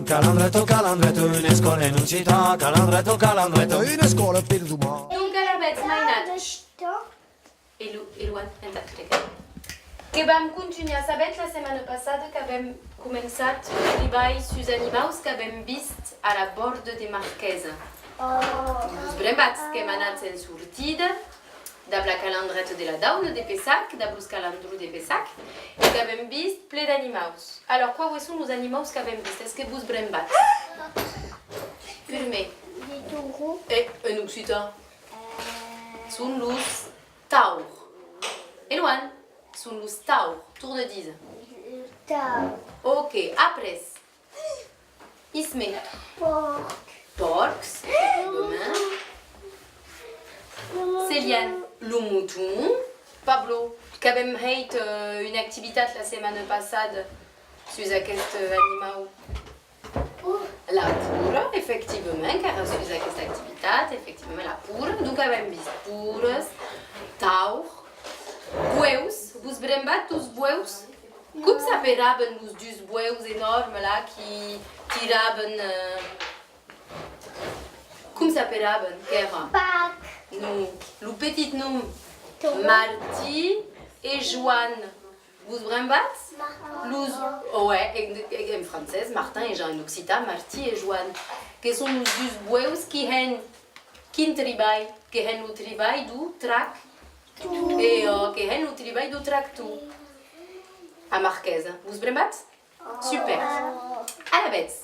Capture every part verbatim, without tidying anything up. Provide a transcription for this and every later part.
Calandreto, Calandreto, una escòla en occitan. Calandreto, Calandreto, una escòla per doman. Donc, alavetz, mainats. E lo, e lo an entà cregar. Que vam contunhar. Sabètz, la setmana passada qu'avèm començat lo tribalh sus animaus qu'avèm vist a la bòrda de Marquesa. Vos brembatz qu'èm anats en sortida dab la calandreta de la dauna de Pessac, dab los calandrons de Pessac, e qu'avèm vist plen d'animaus. Alors, quaus son los animaus qu'avèm vist? Es que vos brembatz? Purmèr. Des taureaux. E en occitan? Euh. Son los taurs. E lo an? Son los taurs. Torna díser. Taur. Ok, après. Isme. Pòrc. Pòrcs. Domin. Celian. Lo moton. Pablo, qu'avèm hèit, euh, una activitat la setmana passada sus aqueste, euh, animau. La pora, efectivament, qu'èra sus aquesta activitat, efectivament, la pora. Donc, avèm vist poras, taurs, bueus. Vos brembatz los bueus? Com s'aperavan los dus bueus enòrmes, là, qui tiravan, euh, com s'aperavan, qu'èra? Pac. Non, lo petit nom. Taureau. Martí e Joan. Vos brembatz? Martin. Los, ouais, en, en, en francés, Martin, e ja en occitan, Martí e Joan, que son los dus bueus qui hèn quin tribalh? Que hèn lo tribalh deu trac-, e, euh, que hèn lo tribalh deu tractor. A Marquesa. Vos brembatz? Super. Alavetz,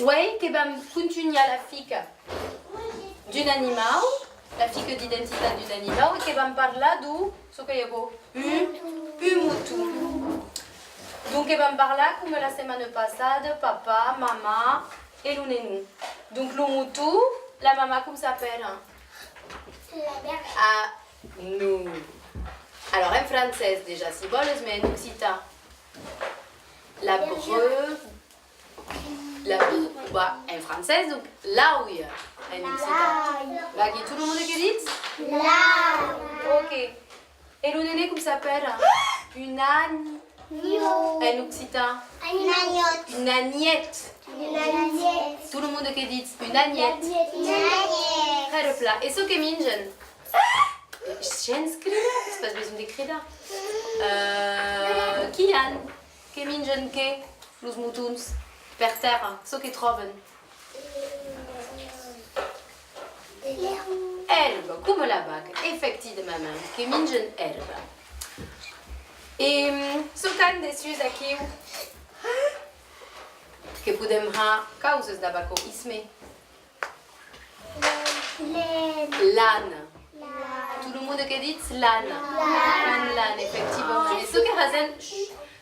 uei que vam contunhar la fica d'un animau, la fica d'identitat d'un animau, e que vam parlar deu, çò que i a aquò, un, un moton. Donc que vam parlar, coma la setmana passada, papà, mamà e lo nenon. Donc lo moton, la mamà com s'apèra? La mère. Ah, non. Alors, en francés, dejà, si vòles, mas en occitan. La breu-, la, bah, en francés, donc, l'aulha, en occitan. L'aulha. Vaquí, tot lo monde que ditz? L'aulha. Ok. E lo nené, com s'apèra? Un an-, en occitan? Un anhèt. Un anhèt. Un anhèt. Tot lo monde que ditz? Un anhèt. Un anhèt. Hèra plan. E çò que minjan? Shens cridar, es pas besonh de cridar. Euh, qui an? Que minjan que los motons per tèrra? Çò que tròban? Èrba, coma la vaca, efectivament, que minjan èrba. E, mm, çò qu'an dessús aquiu? Que podèm har causas dab aquò, Isme? Lana. Lana. Tot lo monde que ditz lana. Lana. Fan lana, efectivament. E çò que hasèm,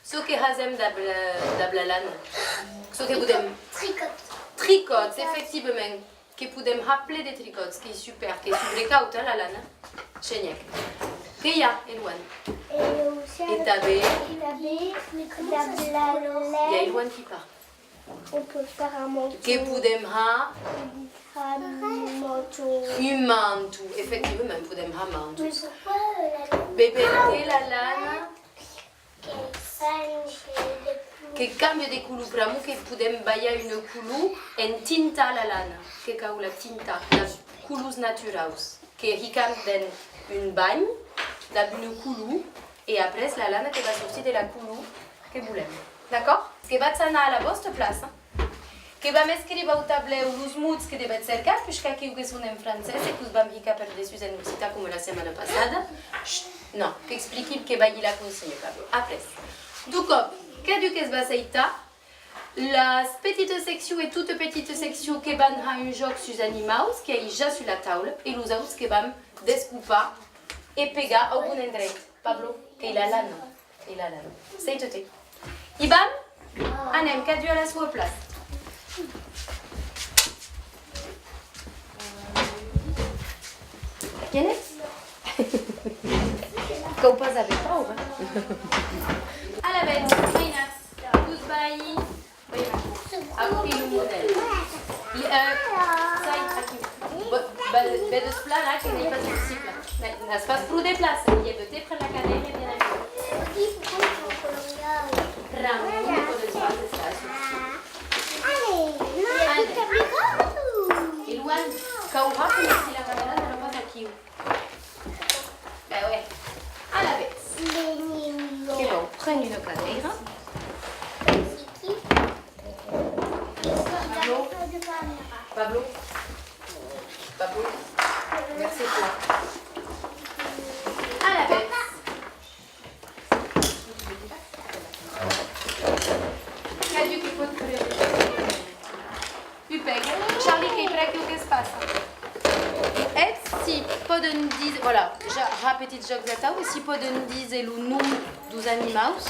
çò que hasèm dab la, dab la lana? Çò que podèm... Tricòts. Tricòts, efectivament. Que podèm har plen de tricòts, qu'ei super, qu'ei subrecaud, eh, la lana. Genial. Que i a, Eloan? E tanben... E tanben, dab la laina. I a Eloan qui parla. On peut faire un manteau. Que podèm har? Un manteau. Un manteau, efectivament, podèm har manteau. Mais pourquoi, euh, la laine... Be, perque la lana... Que change de couleur. Que cambia de color, pr'amor que podèm balhar una color en tintar la lana. Que cau la tintar, las colors naturaus. Que hicam dens un banh dab una color, e après la lana que va sortir de la color que volèm. D'acòrd? Que vatz anar a la vòsta plaça, que vam escríver au tablèu los mots que devetz cercar, puishque aquiu que son en francés e que'us vam hicar per dessús en occitan coma la setmana passada. Chut, non, qu'expliqui, que balhi la consigna, Pablo. Après, deu còp, cadun que's va asseitar, las petitas seccions e tota petita seccion que van har un jòc sus animaus, qu'ei ja sus la taula, e los auts que vam descopar e pegar au bon endreit. Pablo, qu'ei la lana, qu'ei la lana. Seita-te. I vam? Anem, cadun a la soa plaça. Vienetz? Cau pas aver paur, eh? Alavetz, mainats, vos balhi. Aquò qu'ei lo modèl. Li, euh, sai, aquiu. Ve-, ve-, vedetz plan, là, que n'ei pas possible. N'as pas pro de plaça. Lhèva-te, pren la cadèira e vien aquiu. Pr'amor, non pòdes pas estar assegut. Aura, coma si la camerata èra pas aquiu. Ben ouais. Alavetz. Que vau prendre una cadèira. Pablo. Pablo. Pablo. Merci toi. Alavetz. Qu'ai dit que pòt creure. Pupèc, Charlie, qu'ei prèp que que's passa. E si pòden díser, voilà, ja, ha petits jòcs atau, e si pòden díser lo nom deus animaus.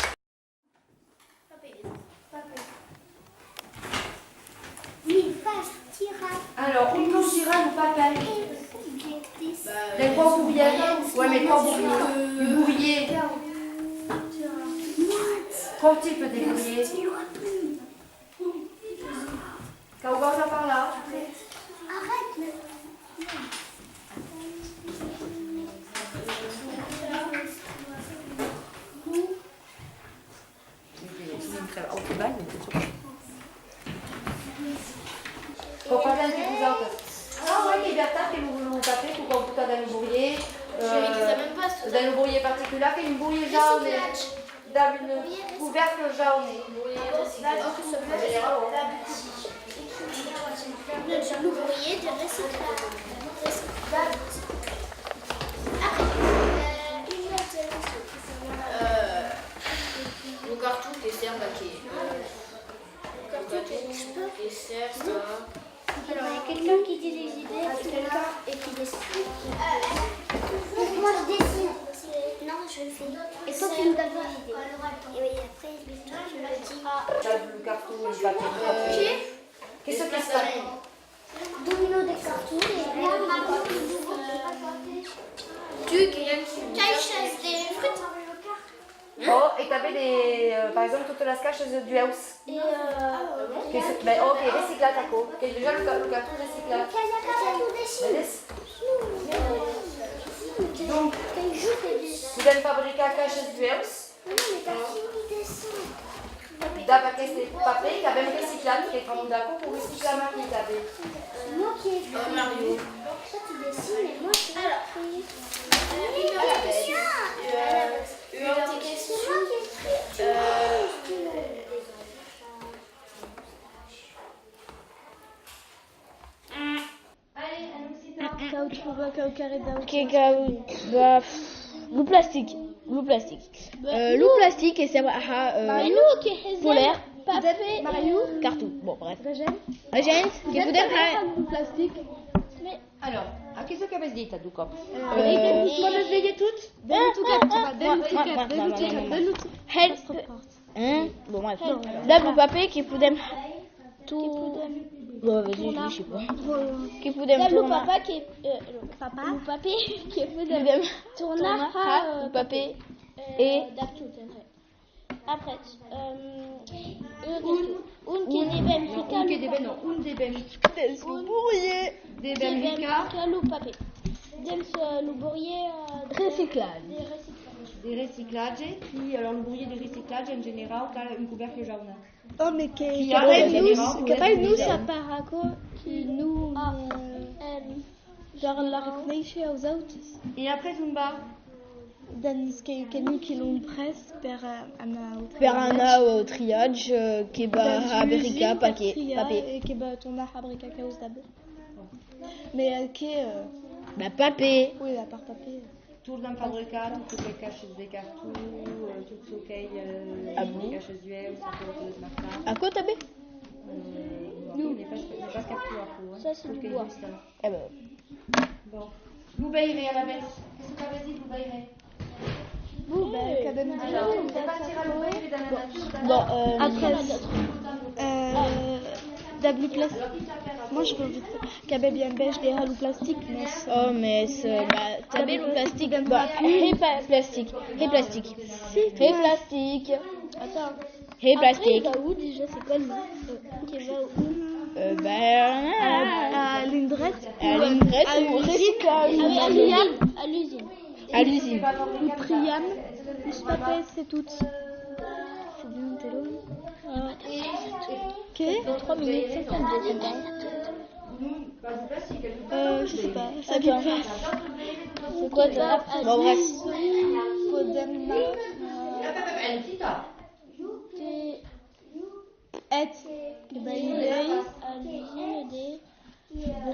Alòrs, ont cau tirar lo papèr? Del còp bourrièr? Ouais, mais còp bourrièr. Un bourrièr. Quau tipe de bourrièr? Cau gausa parlar. Cau parlar entre vosautes. Ah ouais, qu'ei vertat que lo, lo papèr que cau botar dens lo bourrièr, euh, dens lo bourrièr particular, qu'ei un bourrièr jaune, dab un cobèrcle jaune. Lo bourrièr de reciclatge. Après, euh, une autre question. Euh, Lo carton que sèrv a qué? Lo carton que sèrv a... Alors, il y a quelqu'un qui dit les idées et quelqu'un et qui dessine. Moi, je dessine. Non, je le fais. Et toi, tu nous donnes les idées. Et oui, après, toi, tu me le dis. Lo carton, lo papèr. Qu'est-ce que c'est? Domino de carton e... Tu, que i a caishas de fruta. Oh, e tanben de, euh, par exemple, totas las caishas d'uèus. E, euh, que se, ben, oh, qu'ei reciclat, aquò. Qu'ei dejà lo ca-, lo carton reciclat. Vedes? Donc, podem fabricar caishas d'uèus. Dab aqueste papèr qu'avem reciclat, que pr'amor d'aquò cau reciclar, Marie, tanben. Alors, euh, une autre question. Euh, une autre question. Euh, Cau trobar quauquarren d'autre. Que cau, bah, pff, lo plastic, lo plastic. Euh, lo plastic que sèrv a, euh, polèr, papèr, carton. Bon, bref. Regent, que podem har lo plastic. Alors, a qu'es çò qu'avètz dit, a, deu còp? Euh, podem veire tot? Dens lo tocat, dens lo tocat, dens lo tocat, dens lo tocat. Help. Hein? Bon, bref. Dab lo papèr que podem... Bon, vas-y, je sais pas. Que podem tornar. Dab lo papèr que, euh, lo papèr que podem tornar har lo papèr. E dab tot, en fait. Après, euh, un que devem ficar lo papèr. Non, un que devem, non, un devem. Dens lo bourrièr. Devem ficar lo papèr. Dens, euh, lo bourrièr, euh, de reciclatge. De reciclatge. De reciclatge, qui, alors, lo bourrièr de reciclatge, en generau, qu'a un cobèrcle jaune. Oh, mais que, que pas nous, que pas nous, ça part à quoi? Que nous, euh, genre, la reconèisher aus autes. E après, on va? Dens que, que nous qui l'on pres per, euh, anar au triatge. Per anar au triatge, euh, que va fabricar paquet, papèr. E que va tornar fabricar causas tanben. Mais, euh, que, euh, bah, papèr. Oui, à part papèr. Tornam fabricar tot çò qu'ei caishas de carton, euh, tot çò qu'ei, euh, caishas d'uèus, aquò tot marcat. Aquò tanben? Euh, non, aquò n'ei pas, n'ei pas carton, aquò, hein. Ça, c'est du bois. Eh ben. Bon. Lo veire, alavetz. Qu'es çò qu'avètz dit, lo veire? Bon, ben, qu'avem dit. Alors, on va tirar lo veire dans la nature, dans la... Bon, euh, après, euh, dab lo plas-, moi, je veux vite fait. Qu'avem bien bèth de har lo plastic, mès... Oh, mès, euh, bah, tanben lo plastic, bah, hei pas plastic, hei plastic, hei plastic. Attends. Hei plastic. Après, il va où déjà, c'est quoi le nom? Euh, qui va où? Euh, bah, à, à l'endret, à l'endret ou au recyclage. Ah oui, à l'usine. À l'usine. À l'usine. Lo triam, los papèrs, c'est tout. C'est bien, t'es long. Ouais, ouais. Que? Trois minutes, c'est ça, le deuxième. Euh, je sais pas, ça vient pas. C'est quoi, t'as... Bon, bref. Podem anar... Eth, que vai de...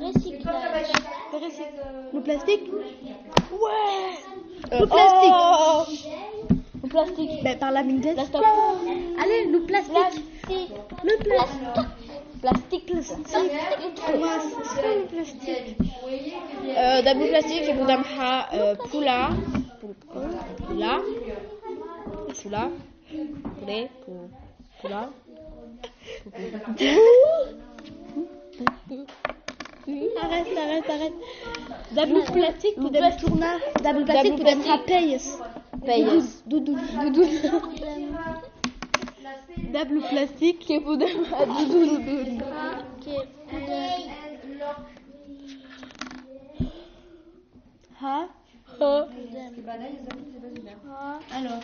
Reciclatge. Recic-, lo plastic? Ouais! Euh, lo plastic. Oh! Lo plastic. Ben, parla en anglés. Plastic. Allez, lo plastic. Plastic. Lo plastic. Plastic. Plastic. Thomas, c'est quoi le plastique? Euh, dab lo plastic, que podem har, euh, polar, polar, polar, polar. Arrête, arrête, arrête. Dab lo plastic podem tornar, dab lo plastic podem har pèias. Pèias. Dodon. Dodon. Dab lo plastic que podem har dodon. Ha? Ha? Alors,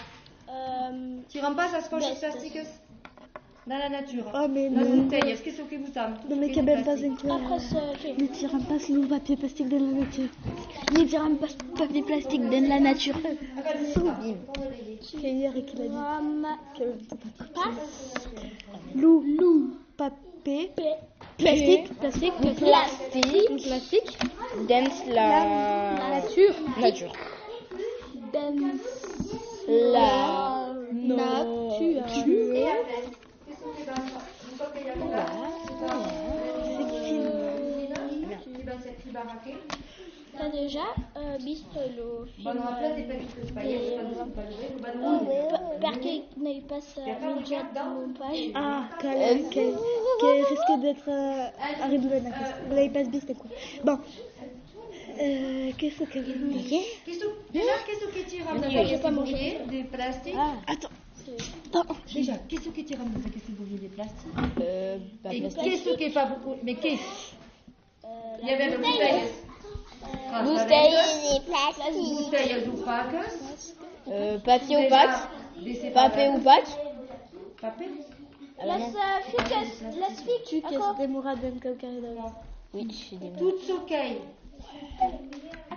tiram pas las còishas plasticas dins la natura. Oh, mais non. Las botelhas, qu'es çò que botam? Non, mais qu'avem pas encara. Après, euh, je... Ne tiram pas lo papier plastique dans la nature. Ne tiram pas papier plastique dans la nature. Que hier que l'a dit. Pas. Lo, lo papier. Plastic, plastic, plastic. Plastic. Dens la natura. Natura. Dens la natura. Voilà, voilà. T'as déjà, euh, vist lo film, euh, de... Pe-, perqué n'ai pas, euh, minjat mon pair? Ah, que, que, que risque d'être, euh, arredonat aquesta. L'ai pas vist, quoi. Bon. Euh, qu'est-ce que vous voulez? Qu'est-ce que, déjà, qu'est-ce que tiram de plastic? Ah. Attends. Déjà, qu'est-ce que tiram de plastic? Euh, pas plastic. Et qu'est-ce que pas beaucoup, mais qu'est-ce? Euh, i avèm botelhas. Botelhas de plastic. Botelhas opacas. Euh, papier opac. Papier opac. Papier. Las, euh, ficas, las ficas. Tu qu'es demorat dens quauquarren d'autre? Oui, je suis demorat. Tot çò qu'ei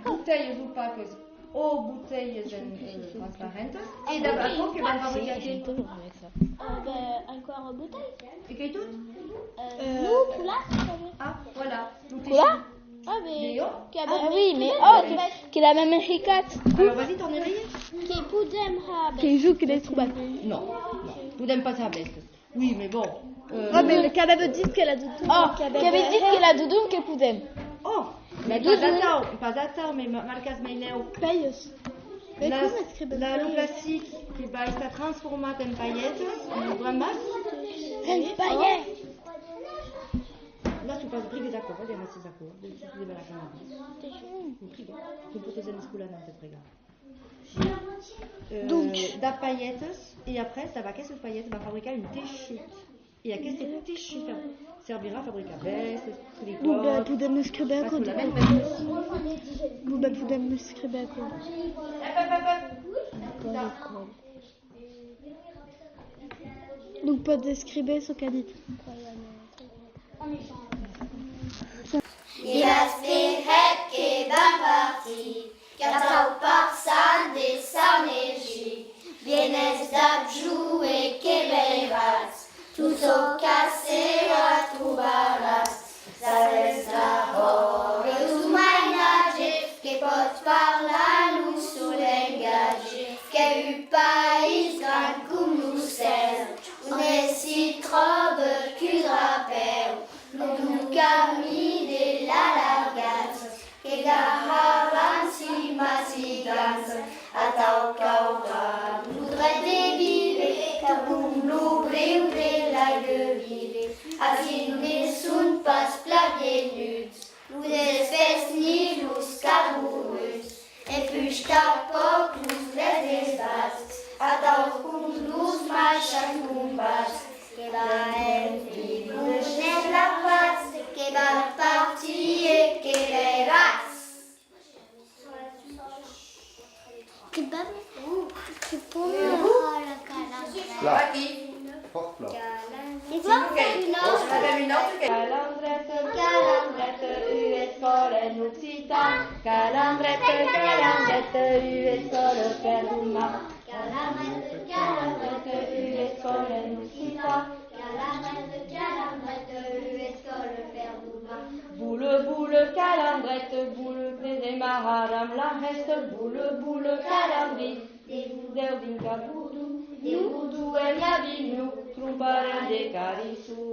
botelhas opacas o botelhas en, euh, transparentas. E dab aquò que van fabricar qué? Euh, ben, encara botelhas. E qu'ei tot? Euh, non, colas, ça veut... Ah, voilà. Colas? Ah, mais... Ah oui, mais oh, que, que l'avem hicat. Alors, vas-y, torna-li. Que podem har... Que jo que l'ai trobat. Non, non, podem pas har bèstas. Oui, mais bon, euh... Oh, mais qu'avem dit que l'a dodon... Oh, qu'avem dit que l'a dodon que podem. Oh, mais pas atau, pas atau, mais ma-, marcas meilèu. Pèias. Las, la, lo plastic que va estar transformat en palhetas, en gramas. En palhetas. Là, tu pas brigues aquò, va, de racis aquò, de, de, de la cannabis. Brigues, tu potes en escola, non te pregar. Euh, donc, dab palhetas, e après, dab aquestas palhetas, va fabricar un teishut. E aqueste teishut fa-, servirà a fabricar vèstas, tricòts... Bon, ben, podem escriure aquò, solament vèstas. Bon, ben, podem escriure aquò. Ep, ep, ep, ep. Aquò, aquò. Donc, pòts escriure çò qu'a dit. E las de hèt que van partir, qu'atau parçan de saunejar. Vienes dab jo e que veiratz, tot çò qu'ací trobaràs. Sabes d'abòrd un mainatge que pòt parlar lo son lengatge, qu'ei un país grand com lo cèl, on ne s'i tròba qu'un drapèu, lo Calandreta, calandreta, ua escòla en occitan. Calandreta, calandreta, ua escòla per doman. Calandreta, calandreta, ua escòla en occitan. Calandreta, calandreta, ua escòla per doman. Bola, bola, calandreta, bola per demarrar amb la rèsta. Bola, bola, calandrin, de Bordèu dinc a Bordon, de Bordon en Avinhon, tromparem de Carisson.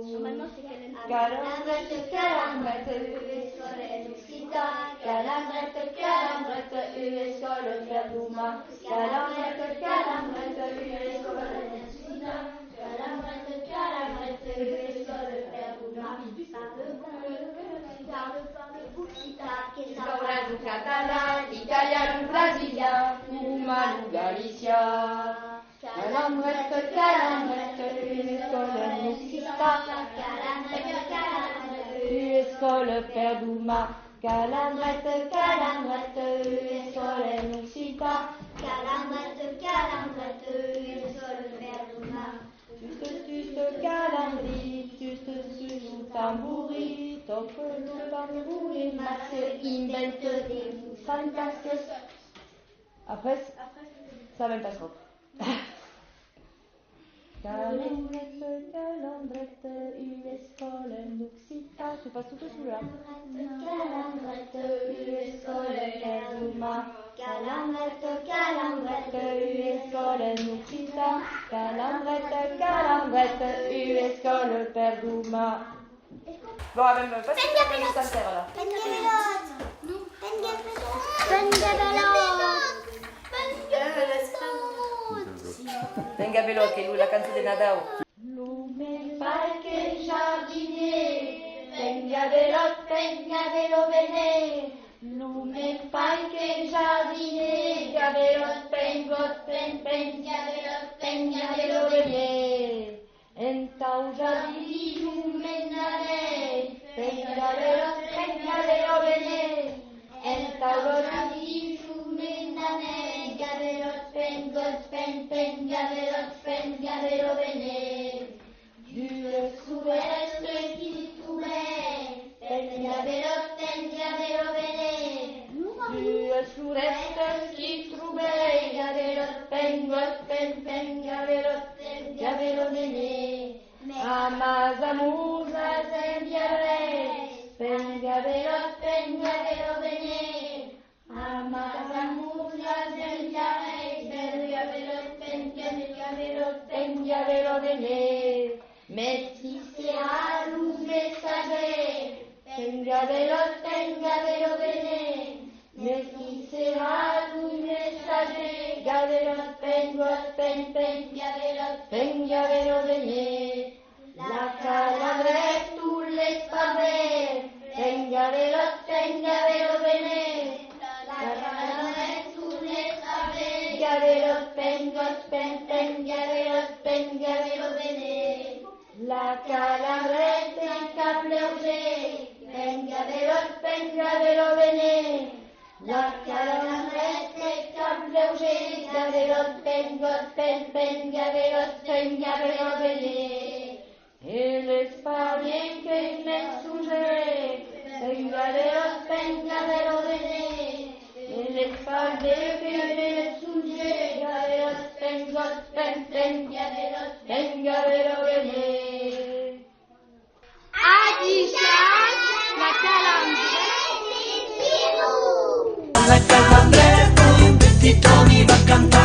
Calandreta, calandreta, ua escòla en occitan. Calandreta, calandreta, ua escòla per doman. Calandreta, calandreta, ua escòla en occitan. Calandreta, calandreta, ua escòla per doman. Parla, parla, parla, parla occitan, que sauràs lo catalan, l'italian, lo brasilian, lo roman, lo galician. Calandreta, calandreta, ua escòla en occitan. Calandreta, calandreta, ua escòla per doman. Calandreta, calandreta, ua escòla en occitan. Calandreta, calandreta, ua escòla per doman. Tusta, tusta, calandrin, tusta sus lo tamborin, tòca lo tamborin, mas se inventa de fantasques. Après, sabèm pas tròp. Calandreta, calandreta, ua escòla en occitan. Fai pas tot sola. Calandreta, ua escòla per doman. Calandreta, calandreta, ua escòla en occitan. Calandreta, calandreta, ua escòla per doman. Bon, avèm pas tot la lista entièra, la. Penja-belòt. Penja-belòt. Penja-belòt. Penja-belòt, qu'ei lo, la cançon de Nadau. Lo men pair qu'ei jardinièr, penja-belòt, penja-belòt, vene. Lo men pair qu'ei jardinièr, penja-belòt, penja-belòt, pen-, pen-, penja-belòt, penja-belòt, vene. Entau jardin jo me n'anèi, penja-belòt, penja-belòt, vene. Entau jardin jo me n'anèi, penja-belòt, pen-, pen-, penja-belòt, penja-belòt, vene. Duas florèstas qu'i trobèi, penja-belòt, penja-belòt, vene. Duas florèstas qu'i trobèi, penja-belòt, pen-, pen-, penja-belòt, penja-belòt, vene. Amas amors las enviarai, penja-belòt, penja-belòt, vene. Amas amors las enviarai, penja-belòt, penja-, penja-belòt, penja-belòt, vene. Mès qui serà lo messatgièr, penja-belòt, penja-belòt, vene. Mès qui serà lo messatgièr, penja-belòt, pen-, pen-, penja-belòt, penja-belòt, vene. La calandreta, l'espardèr, penja-belòt, penja-belòt, vene. La calandreta, l'espardèr, penja-belòt, penja-, pen-, penja-belòt, penja-belòt, vene. La calandreta, cap leugèr, penja-belòt, penja-belòt, vene. La calandreta, cap leugèr, penja-belòt, penja-, pen-, penja-belòt, penja-belòt, vene. E l'espardèr qu'ei messatgièr, penja-belòt, penja-belòt, vene. E l'espardèr qu'ei messatgièr, penja-belòt, pen-, pen-, penja-belòt, penja-belòt, vene. Adishatz, la calandreta. La calandreta, un petit òmi va cantar.